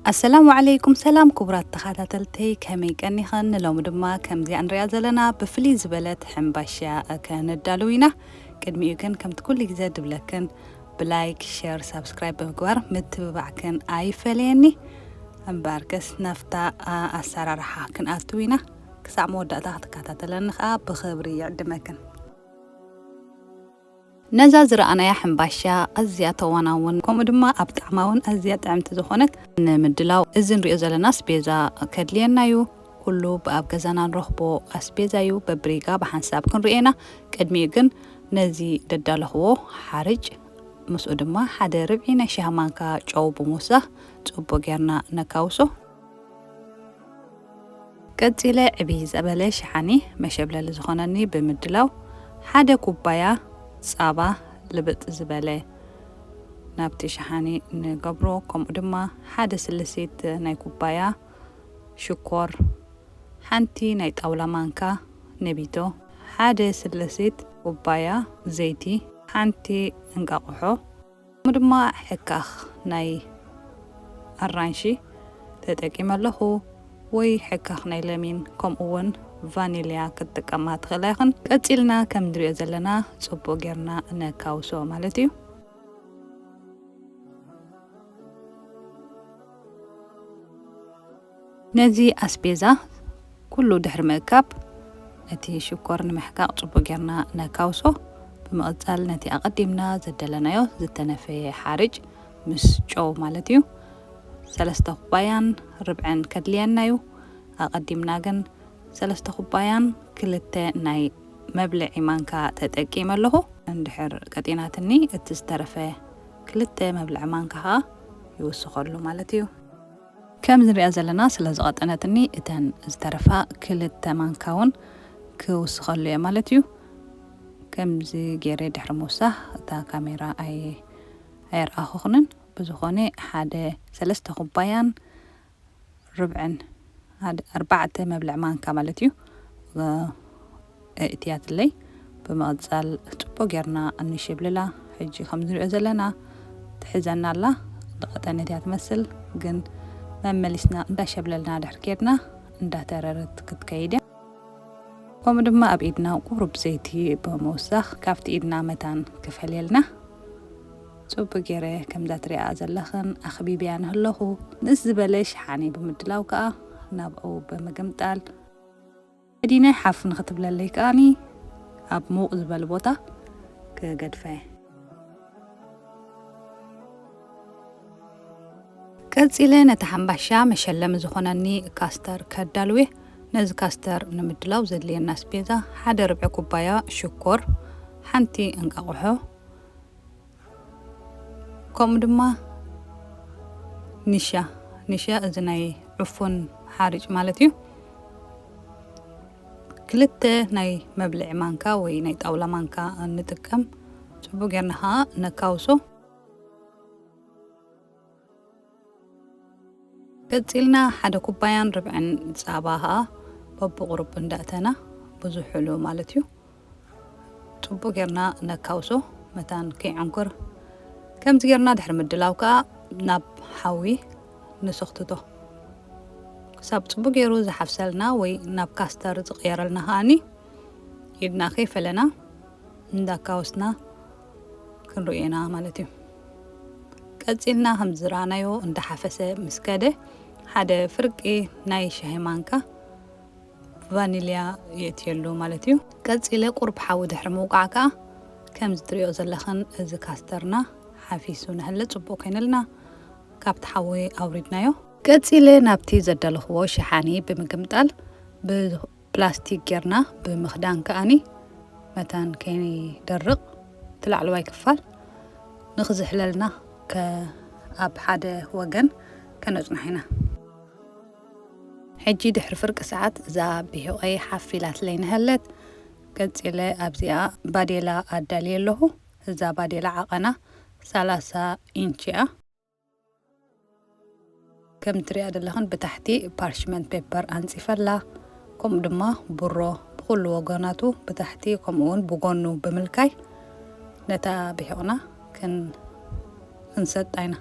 ኣሰላሙ ዓለይኩም ሰላም ክቡራት ተኸታተልተይ፣ ከመይ ቀኒኸን? ንሎሚ ድማ ከምዚኣ ንሪኣ ዘለና ብፍልይ ዝበለት ሕምባሻ ከነዳልው ኢና። ቅድሚኡ ግን ከምቲ ኩሉ ግዜ ድብለክን ብላይክ፣ ሸር፣ ሳብስክራይብ ብምግባር ምትብባዕክን ኣይፈለየኒ። እምበኣርከስ ናብታ ኣሰራርሓ ክንኣትው ኢና። ክሳዕ መወዳእታ ክትከታተለኒ ከኣ ብኽብሪ ይዕድመክን። ነዛ ዝረኣናያ ሕምባሻ ኣዝያ ተዋናውን ከምኡ ድማ ኣብ ጣዕማ እውን ኣዝያ ጥዕምቲ ዝኾነት ንምድላው እዚ ንሪኦ ዘለና ኣስቤዛ ከድልየና እዩ። ኩሉ ብኣብ ገዛና ንረኽቦ ኣስቤዛ እዩ። በብሪጋ ብሓንሳብ ክንሪኦ ኢና። ቅድሚኡ ግን ነዚ ደዳለኽዎ ሓርጭ ምስኡ ድማ ሓደ ርብዒ ናይ ሻሂ ማንካ ጨው ብምውሳኽ ጽቡቕ ጌርና ነካውሶ። ቀጺለ ዕብይ ዝበለ ሸሓኒ መሸብለሊ ዝኾነኒ ብምድላው ሓደ ኩባያ ጻባ ልብጥ ዝበለ ናብቲ ሸሓኒ ንገብሮ። ከምኡ ድማ ሓደ ስልሲት ናይ ኩባያ ሽኮር፣ ሓንቲ ናይ ጣውላ ማንካ ነቢቶ፣ ሓደ ስልሲት ኩባያ ዘይቲ፣ ሓንቲ እንቃቑሖ፣ ከምኡ ድማ ሕካኽ ናይ ኣራንሺ ተጠቂመ ኣለኹ፣ ወይ ሕካኽ ናይ ለሚን፣ ከምኡ እውን ቫኒልያ ክትጥቀማ ትኽእላ ኢኽን። ቀጺልና ከም ንሪኦ ዘለና ጽቡቕ ጌርና ነካውሶ ማለት እዩ። ነዚ ኣስቤዛ ኩሉ ድሕሪ ምእካብ፣ እቲ ሽኮር ንምሕቃቕ ጽቡቕ ጌርና ነካውሶ። ብምቕጻል ነቲ ኣቐዲምና ዘደለናዮ ዝተነፈየ ሓርጭ ምስ ጨው ማለት እዩ፣ ሰለስተ ኩባያን ርብዕን ከድልየና እዩ። ኣቐዲምና ግን ሰለስተ ኩባያን ክልተ ናይ መብልዒ ማንካ ተጠቂመ ኣለኹ። እንድሕር ቀጢናትኒ፣ እቲ ዝተረፈ ክልተ መብልዒ ማንካ ኸኣ ይውስኸሉ ማለት እዩ። ከም ንሪኣ ዘለና ስለ ዝቐጠነትኒ፣ እተን ዝተረፋ ክልተ ማንካ እውን ክውስኸሉ እየ ማለት እዩ። ከምዚ ገይረ ድሕሪ ምውሳኽ፣ እታ ካሜራ ኣይ-፣ ኣየርኣኹኽንን። ብዝኾነ፣ ሓደ ሰለስተ ኩባያን ርብዕን፣ ሓደ ኣርባዕተ መብልዒ ማንካ ማለት እዩ፣ እ-፣ እእትያትለይ። ብምቕጻል ጽቡቕ ጌርና ንሽብልላ። ሕጂ ከም ንሪኦ ዘለና ትሕዘና ኣላ። ዝቐጠነት እያ ትመስል፣ ግን መመሊስና እንዳሸብለልና ድሕሪ ኬድና እንዳተረረት ክትከይድ እያ። ከምኡ ድማ ኣብ ኢድና ቁሩብ ዘይቲ ብምውሳኽ ካብቲ ኢድና መታን ክፈልየልና። ጽቡቕ ገይረ ከምዛ ትሪኣ ዘለኽን ኣኽቢብያ ንህለኹ። ንእስ ዝበለ ሸሓኒ ብምድላው ከኣ ናብኡ ብምግምጣል መዲናይ ሓፍ ንኽትብለለይ ከኣኒ ኣብ ምውቕ ዝበለ ቦታ ክገድፋ እየ። ቀጺለ ነቲ ሓምባሻ መሸለሚ ዝኾነኒ ካስተር ከዳልው እየ። ነዚ ካስተር ንምድላው ዘድልየና ኣስቤዛ፣ ሓደ ርብዒ ኩባያ ሽኮር፣ ሓንቲ እንቃቑሖ፣ ከምኡ ድማ ኒሻ፣ ኒሻ እዚ ናይ ዕፉን ሓርጭ ማለት እዩ። ክልተ ናይ መብልዒ ማንካ ወይ ናይ ጣውላ ማንካ ንጥቀም። ጽቡቕ ጌርና ኸኣ ነካውሶ። ቀጺልና ሓደ ኩባያን ርብዕን ጻባ ኸኣ በብቑሩብ እንዳእተና፣ ብዙሕሉ ማለት እዩ፣ ጽቡቕ ጌርና ነካውሶ መታን ከይዕንኩር። ከምዚ ጌርና ድሕሪ ምድላው ከኣ ናብ ሓዊ ንሰኽትቶ። ክሳብ ጽቡቕ ጌሩ ዝሓፍሰልና ወይ ናብ ካስተር ዝቕየረልና ከኣኒ ኢድና ከይፈለና እንዳካወስና ክንርእዮ ኢና ማለት እዩ። ቀጺልና ከም ዝረኣናዮ እንዳሓፈሰ ምስ ከደ፣ ሓደ ፍርቂ ናይ ሻሂ ማንካ ቫኒልያ የእትየሉ ማለት እዩ። ቀጺለ ቁሩብ ሓዊ ድሕሪ ምውቃዕ ከኣ፣ ከምዚ ትርእዮ ዘለኽን እዚ ካስተርና ሓፊሱ ንህለ ጽቡቕ ኮይንልና፣ ካብቲ ሓዊ ኣውሪድናዮ። ቀጺለ ናብቲ ዘዳለኽዎ ሸሓኒ ብምግምጣል፣ ብ ፕላስቲክ ጌርና ብምኽዳን ከኣኒ መታን ከይደርቕ እቲ ላዕለዋይ ክፋል ንኽዝሕለልና ከ-፣ ኣብ ሓደ ወገን ከነጽንሖ ኢና። ሕጂ ድሕሪ ፍርቂ ሰዓት እዛ ብሒቐይ ሓፍ ኢላትለይ ንሀለት። ቀጺለ ኣብዚኣ ባዴላ ኣዳልየ ኣለኹ። እዛ ባዴላ ዓቐና ሰላሳ ኢንች እያ። ከም ትሪኣ ዘለኽን ብታሕቲ ፓርችመንት ፔፐር ኣንጺፈላ፣ ከምኡ ድማ ብሮ ብኹሉ ወገናቱ ብታሕቲ ከምኡ እውን ብጎኑ ብምልካይ ነታ ብሒቕና ክን-፣ ክንሰጣ ኢና።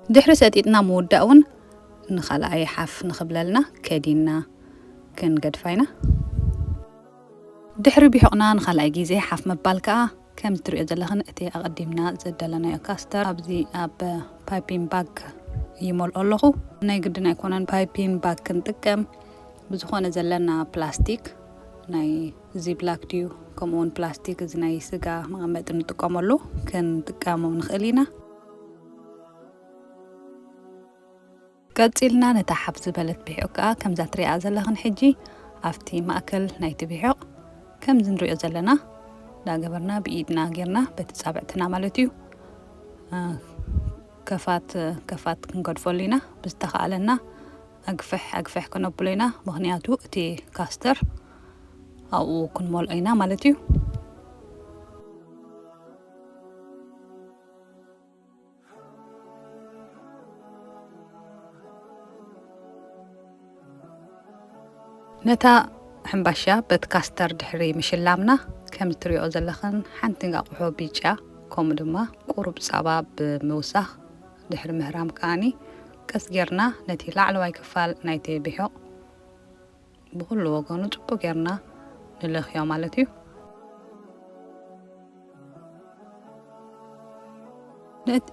ድሕሪ ሰጢጥና ምውዳእ እውን ንኻልኣይ ሓፍ ንኽብለልና ከዲና ክንገድፋ ኢና። ድሕሪ ቢሖቕና ንኻልኣይ ግዜ ሓፍ ምባል ከኣ ከም እትሪኦ ዘለኽን እቲ ኣቐዲምና ዘዳለናዮ ካስተር ኣብዚ ኣብ ፓይፒን ባግ ይመልኦ ኣለኹ። ናይ ግድን ኣይኮነን ፓይፒን ባግ ክንጥቀም፣ ብዝኾነ ዘለና ፕላስቲክ ናይ ዚፕላክ ድዩ ከምኡ እውን ፕላስቲክ እዚ ናይ ስጋ መቐመጢ ንጥቀመሉ ክንጥቀሞ ንኽእል ኢና። ቀጺልና ነታ ሓፍ ዝበለት ብሒቕ ከኣ ከምዛ ትሪኣ ዘለኽን ሕጂ ኣብቲ ማእከል ናይቲ ብሒቕ ከምዚ ንሪኦ ዘለና እንዳገበርና ብኢድና ጌርና በቲ ጻብዕትና ማለት እዩ ከፋት ከፋት ክንገድፈሉ ኢና። ብዝተኻእለና ኣግፍሕ ኣግፍሕ ከነብሎ ኢና፣ ምኽንያቱ እቲ ካስተር ኣብኡ ክንመልኦ ኢና ማለት እዩ። ነታ ሕምባሻ በቲ ካስተር ድሕሪ ምሽላምና ከም እትሪኦ ዘለኽን ሓንቲ እንቃቑሖ ቢጫ ከምኡ ድማ ቁሩብ ጸባ ብምውሳኽ ድሕሪ ምህራም ከኣኒ ቀስ ጌርና ነቲ ላዕለዋይ ክፋል ናይቲ ብሒቕ ብኹሉ ወገኑ ጽቡቅ ጌርና ንለኽዮ ማለት እዩ።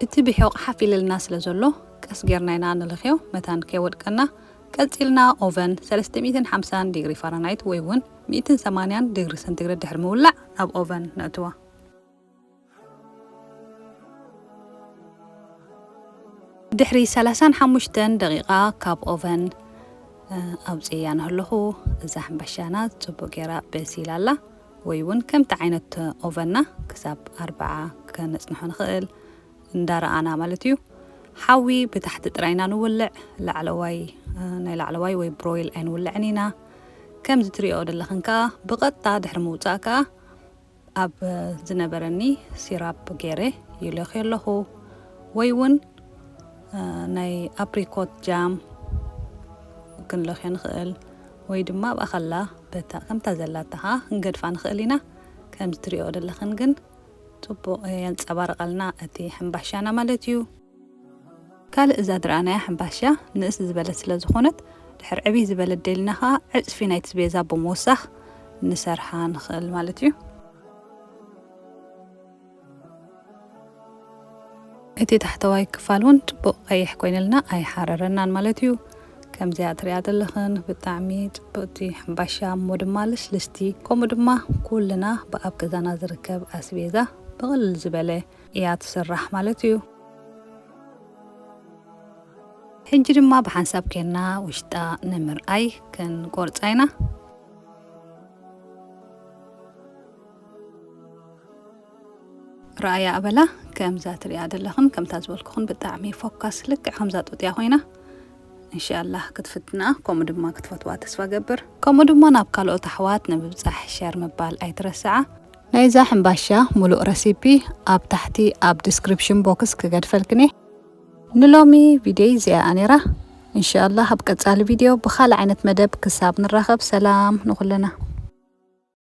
እቲ ብሒቕ ሓፍ ኢልልና ስለ ዘሎ ቀስ ጌርና ኢና ንለኽዮ መታን ከይወድቀና። ቀጺልና ኦቨን ሰለስተ ሚእትን ሓምሳን ዲግሪ ፋራናይት ወይ እውን ሚእትን ሰማንያን ዲግሪ ሰንቲግሬድ ድሕሪ ምውላዕ ናብ ኦቨን ነእትዋ። ድሕሪ ሰላሳን ሓሙሽተን ደቂቓ ካብ ኦቨን ኣውፅእያ ንህለኹ እዛ ሕምባሻና ፅቡቅ ገይራ በሲላ ኣላ። ወይ እውን ከምቲ ዓይነት ኦቨንና ክሳብ ኣርብዓ ከነፅንሖ ንኽእል እንዳረኣና ማለት እዩ። ሓዊ ብታሕቲ ጥራይና ንውልዕ፣ ላዕለዋይ ናይ ላዕለዋይ ወይ ብሮይል ኣይንውልዕን ኢና። ከምዚ ትሪኦ ዘለኽን ከዓ ብቐጥታ ድሕሪ ምውፃእ ከዓ ኣብ ዝነበረኒ ሲራፕ ገይረ ይለኽዮ ኣለኹ። ወይ እውን ናይ ኣፕሪኮት ጃም ክንለኽዮ ንኽእል፣ ወይ ድማ ኣብኣ ከላ በታ ከምታ ዘላታ ከዓ ክንገድፋ ንኽእል ኢና። ከምዚ ትሪኦ ዘለኽን ግን ፅቡቕ የንፀባርቐልና እቲ ሕምባሻና ማለት እዩ። ካልእ እዛ ዝረኣናያ ሕምባሻ ንእስ ዝበለት ስለ ዝኾነት ድሕር ዕብይ ዝበለት ደሊና ኸዓ ዕፅፊ ናይቲ ስቤዛ ብምውሳኽ ንሰርሓ ንኽእል ማለት እዩ። እቲ ታሕተዋይ ክፋል እውን ፅቡቕ ቀይሕ ኮይንልና ኣይሓረረናን ማለት እዩ። ከምዚኣ ትሪኣ ዘለኽን ብጣዕሚ ፅብቕቲ ሕምባሻ እሞ ድማ ልስልስቲ ከምኡ ድማ ኩልና ብኣብ ገዛና ዝርከብ ኣስቤዛ ብቕልል ዝበለ እያ ትስራሕ ማለት እዩ። ሕጂ ድማ ብሓንሳብ ኬና ውሽጣ ንምርኣይ ክንቆርፃ ኢና። ረኣያ ኣበላ ከምዛ ትሪኣ ዘለኽን ከምታ ዝበልኩኽን ብጣዕሚ ፎካስ ልክዕ ከምዛ ጡጥያ ኮይና እንሻላህ ክትፍትና ከምኡ ድማ ክትፈትዋ ተስፋ ገብር። ከምኡ ድማ ናብ ካልኦት ኣሕዋት ንምብፃሕ ሸር ምባል ኣይትረስዓ። ናይዛ ሕምባሻ ሙሉእ ረሲፒ ኣብ ታሕቲ ኣብ ዲስክሪፕሽን ቦክስ ክገድፈልክን እየ። ንሎሚ ቪድዮይ እዚኣ ነይራ። እንሻላህ ኣብ ቀፃሊ ቪድዮ ብኻልእ ዓይነት መደብ ክሳብ ንራኸብ ሰላም ንኹልና።